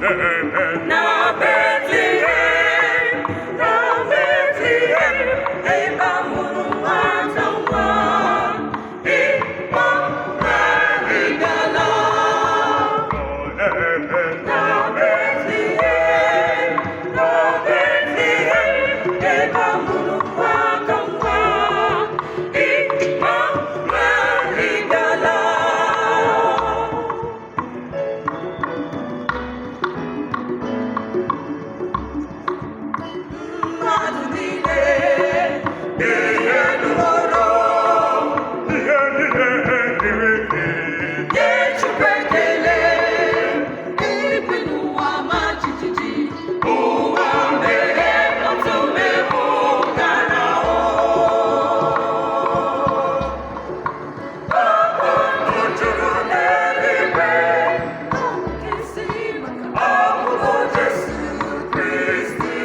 Na Bethlehem, na Bethlehem, ebe a mụrụ nwata nwa, Emmanuel bịala. Na Bethlehem, na Bethlehem, ebe a mụrụ nwata nwa, Emmanuel bịala. Mmadụ niile ihe nụrụ nye Chukwu ekele. Eluigwe n'ụwa ma jijiji, ụwa mere mkpọtụ mehụ dara o. Kpakpando juru n'eluigwe, nke si maka ọmụmụ Jesu Kristi,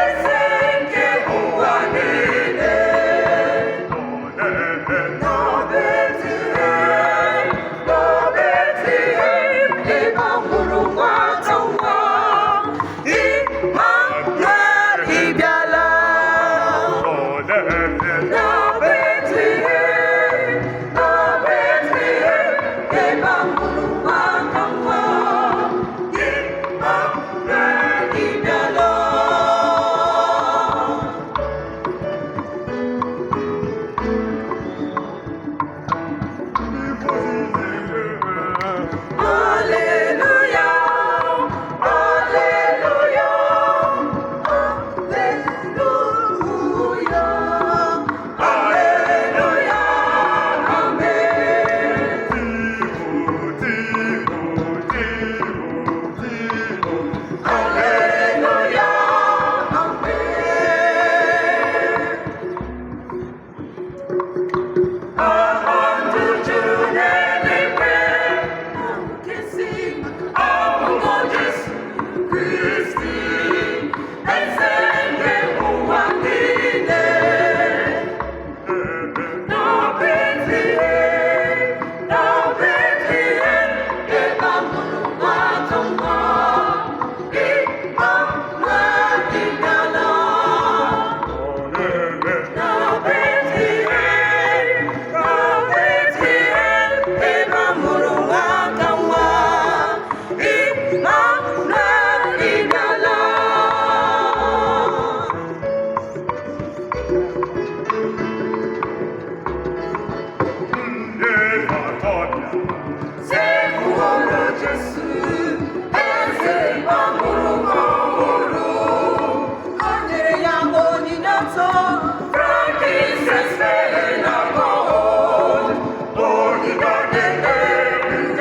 eze nke ụwa niile. Na Bethlehem, na Bethlehem, ebe a mụrụ nwata nwa, Emmanuel ị bịala. Na Bethlehem, na Bethlehem, ebe a mụrụ nwata nwa, Emmanuel ị bịala. Hallelujah, hallelujah, hallelujah, hallelujah, amen. Hallelujah, amen. Kpakpando juru n'eluigwe, nke si maka ọmụmụ Jesu Kristi, eze nke ụwa niile. Na Bethlehem, na Bethlehem, ebe a mụrụ nwata nwa, Emmanuel ị bịala. Na Bethlehem, na Bethlehem, ebe a mụrụ nwata nwa, Emmanuel ị bịala. Sekpụrụ Jesu, eze amụrụ ọhụrụ, o nyere ya onyinye atọ, frankincense, myrrh na gold, onyinye na-eme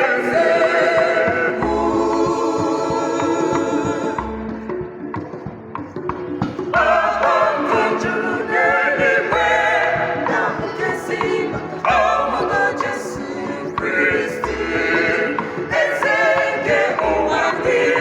eze. Kpakpando juru n'eluigwe, na nke si maka ọmụmụ Jesu Kristi, eze nke ụwa niile.